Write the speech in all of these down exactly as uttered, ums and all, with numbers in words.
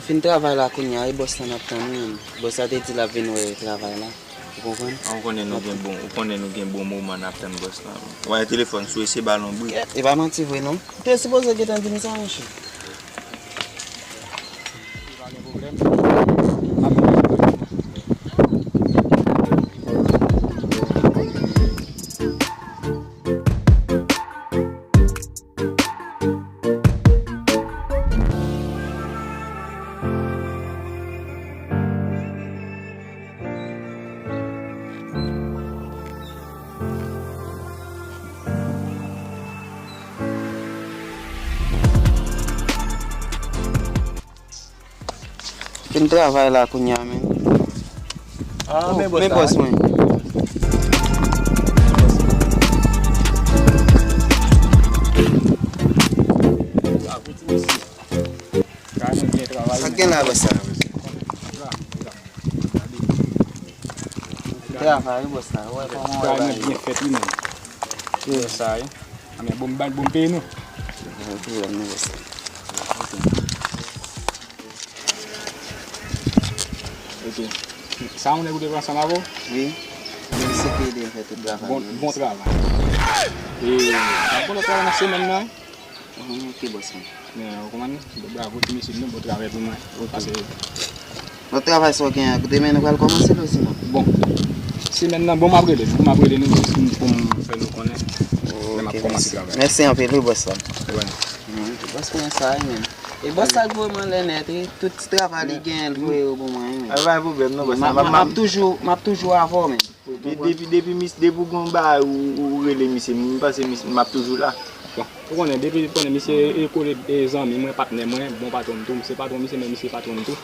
Fin travay la kounye a, e bòs la n ap tann wi menm. Bòs la te di l ap vin wè travay la. Ou konprann? An, ou konnen nou gen bon, ou konnen nou gen bon moman n ap tann bòs la. Ou wè telefòn sou e se balon bri. Kèt, e pa manti vre non. Ou te sipoze gentan di m sa, monchè. Fin travay la kounye a, men. Ah, oh, men bòs men la. Bòs mwen. Bravo, ti mesye. Sa nou byen travay. Sa k gen la, bòs la? Travay, bòs la. Wè, kòman wè bagay yo? Travay byen fèt, wi, menm. Bòs sa, wi. Anben, bon, bon, bon peyi nou. Anben, bon peyi nou, bòs la. Ok. Sa yon nèg ou te pran ansanm avè w? Wi. Misye te ede m fè tout travay yo. Bon, bon travay. E, n ap bon lòt travay nan semèn nan, wi. Mhm, ok, bòs mwen. Men, ou konprann? Bravo, ti mesye, nou bon travay pou mwen. Ok. Pase. Lòt travay sa w gen an, demen nou pral kòmanse l osi, non? Bon. Semèn nan, bon, m ap rele nou, m ap rele nou jis pou m, pou m fè nou konnen. Lè m ap kòmanse travay. Ok, mèsi anpil, wi, bòs la. Wi. Mhm, bòs mwen sa, wi, menm. E bòs la k voye m anlè nèt, wi. Tout ti travay li genyen, l voye yo pou mwen, wi, menm. A, pa gen pwoblèm, non, bòs la. M ap, m ap, m ap toujou, m ap toujou avè w, menm. De-, depi, depi mis-, depi w gen yon bagay ou, ou, ou rele misye, m panse mis-, m ap toujou la. Bon, ou konnen, depi, ou konnen, misye e kole, e zanmi mwen, patnè mwen, bon patwon m tou, m se patwon misye, men misye patwon m tou.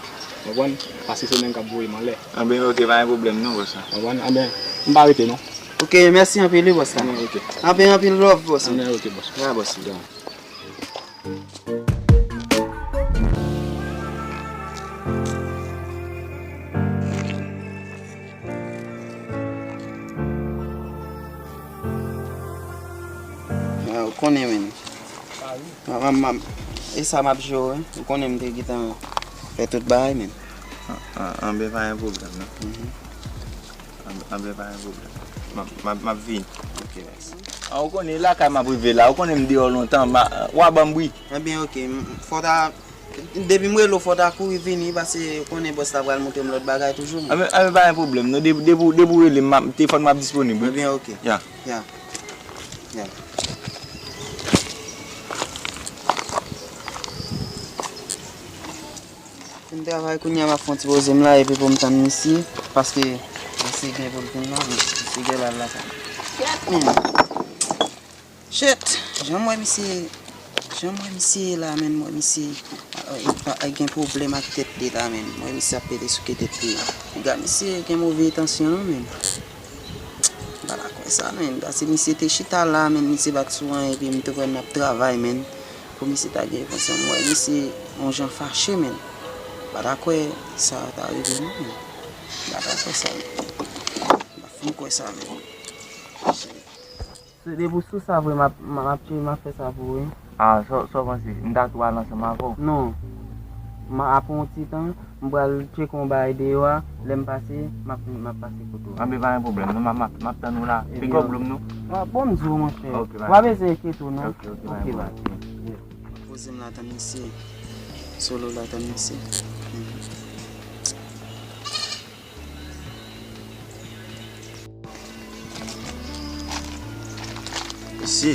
Ou konprann? Paske se li menm k ap voye m anlè. Anben, ok, pa gen pwoblèm non, bòs la. Ou konprann? Anben, m pa rete non. Ok, mèsi anpil, wi, bòs la. Anben, ok. Anben, anpil love, bòs la. Anben, ok, bòs. Ya, bòs, ya. Ah, ou konnen, men. M, m, m, e sa m ap jwe, wi. Ou konnen m te gentan fè tout bagay, men. An, an, anben, pa gen pwoblèm, non. Mhm. Anben, anben, pa gen pwoblèm. M ap, m ap, m ap vini. Ok, mèsi. Ah, ou konnen, e lakay m ap rive la. Ou konnen m deyò lontan. M a, w a ban m bri. Anben, ok. M, fò w ta, depi m rele w, fò w ta kouri vini, paske ou konnen bòs la pral montre m lòt bagay toujou. Anben, anben, pa gen pwoblèm, non. Depi, depi, depi w rele m, m ap, telefòn m ap disponib, wi. Anben, ok. Ya. Ya. Ya. Fin travay kounye a, m ap fè yon ti poze m la, epi pou m tann misye, paske misye gen pou l vin la, misye gen l al lakay. Kèt, men! Shit! Jan m wè misye, jan m wè misye ye la, men, m wè misye, e, e, e gen pwoblèm ak tèt li la, men. M wè misye ap pete souke tèt li. Piga misye gen move entansyon, non, men. M pa ta kwè sa, men. Paske misye te chita la, men, misye pa t sou anyen, epi m te kwè n ap travay, men. Pou misye ta gen etansyon, m wè misye yon jan fache, men. M pa ta kwè sa ta rive, non, men. M pa ta kwè sa, men. M pa fin kwè sa, men. Se depi w sou sa vre, m ap, m ap, m ap fè sa pou ou, wi. Ah, sa, sa w panse? M ta tou al ansanm avè w? Non. M ap pran yon ti tan, m pral tcheke yon bagay deyò a, lè m pase, m ap, m ap pase kote w. Anben, pa gen pwoblèm, non, m ap, m ap, m ap tann ou la. Ebyen, big up, bro, non. Bon, m di w, monchè. Ok, bye. W ap eseye kite w, non? Ok, bye, bye. Ok, bye. M ap poze m la tann misye. Solo la tann misye. Mesye,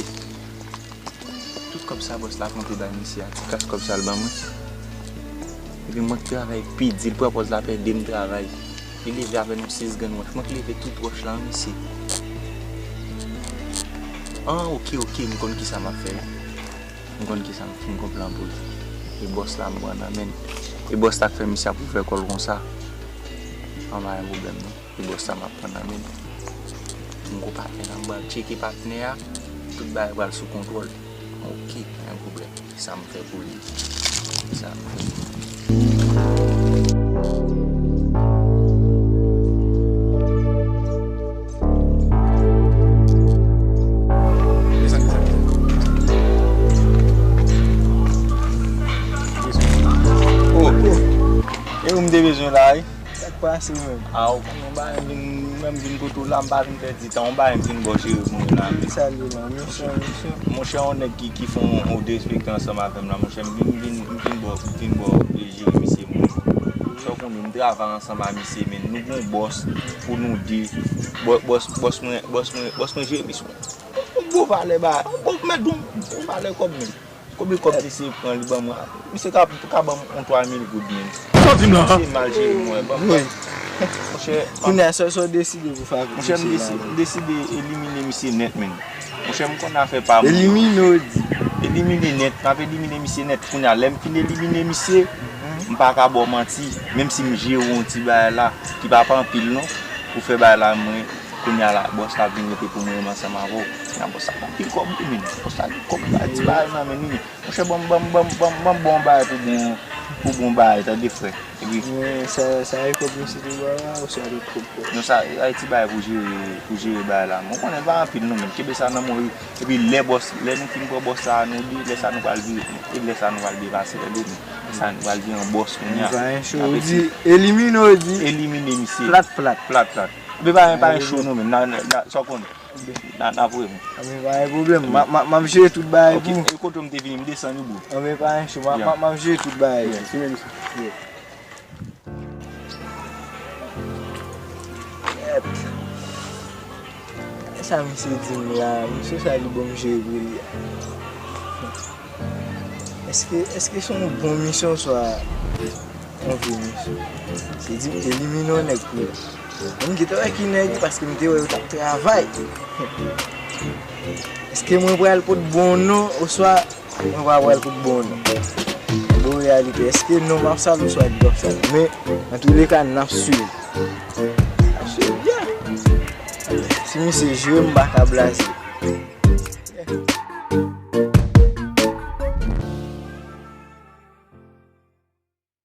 tout kòb sa bòs la konte bay misye a, ti kras kòb sa l ban mwen. Epi mwen k travay pi di, l pran pòz l ap ede m travay. Li leve avè yon sèz grenn wòch. Mwen k leve tout wòch la, wi, mesye. An, ok, ok, m konn kisa m ap fè. M konn kisa m fin gon plan pou li. E bòs la m pran nan men l. E bòs la k fè misye ap ouvè kò l konsa. An, pa gen pwoblèm non. E bòs la m ap pran nan men l. M gon patnè la, m pral tcheke patnè a. Tout bagay pral sou kontwòl. Ok, pa gen pwoblèm. Kisa m fè pou li? Kisa m fè pou li? Oh, Sa k pase menm? A, ou konnen yon bagay, m vin, mwen m vin kote w la, m pa vin pèdi tan, yon bagay m vin ba w jere pou mwen la. Ki sa l ye la? Misyon, misyon. Monchè, yon nèg ki, ki fè yon, yon derespekte ansanm avè m la, monchè, m vin, m vin, m vin ba w, m vin ba w jere misye mwen. Sa w konnen, m travay ansanm a misye, men nou gon bòs pou nou de. Bò-, bòs, bòs mwen, bòs mwen, bòs mwen jere misye. Yon gwo valè ba, yon gwo, mèt yon gwo valè kòb menm. Konbyen kòb misye pran li ban mwen? Misye ka, ka ban m yon twa mil goud menm. Sa w di m la? Misye mal jere mwen, ban m, ban m. Monchè, kounye a, sa, sa w deside pou fè avèk misye la? Monchè, m desi-, m deside elimine misye nèt, menm. Monchè, m konn afè pa moun. Elimine, w di? Elimine nèt, m ap elimine misye nèt. Kounye a, lè m fin elimine misye, m pa ka ba w manti, menm si m jere yon ti bagay la, ki pa, pa anpil non, pou fè bagay la, mwen, kounye a la, bòs la vin rete pou mwen menm ansanm avè w. Kounye a, bòs la gen anpil kòb, wi, menm. Bòs la gen kòb, li bay ti bagay nan men li, menm. Monchè, ban m, ban m, ban m, ban m, ban m bon bagay pou bon, pou bon bagay, tande, frè. Epi men sa, sa e kòb misye te ba w la, oswa lòt kòb? Non, sa, sa e ti bagay pou jere, pou jere bagay la. Mwen konnen l pa anpil non, men kenbe sa nan men w, wi. Epi lè bòs, lè nou fin pran bòs sa a, nou di, lè sa nou pral vire, e lè sa nou pral depase, tande, men. Lè sa nou pral vire yon bòs kounye a. Anben pa gen cho, ou di elimine, ou di? Elimine misye. Plat, plat. Plat, plat. Anben pa gen, pa gen cho non, men. Nan, nan, nan, sa w konnen. Nan, nan voye mwen. Anben pa gen pwoblèm. M a, m a, m ap jere tout bagay pou ou. Ok, e kote w m te vini, m desann wi, bro. Anben pa gen cho, m a, m a, m ap jere tout bagay. Yeah, si menm sa. Yeah. Kèt. E sa misye di m la, misye sa li ban m jere pou li a. Èske, èske se yon bon misyon oswa yon vye misyon? Se di m te elimine yon nèg pou li. M gentan wè ki nèg, paske m te wè yo t ap travay. Èske mwen pral pot bon non oswa mwen pa pral pot bon non? Bon reyalite, èske non m ap sal oswa li p ap sal? Men, antouleka, n ap swiv. N ap swiv byen. Si misye jere, m pa ka blaze.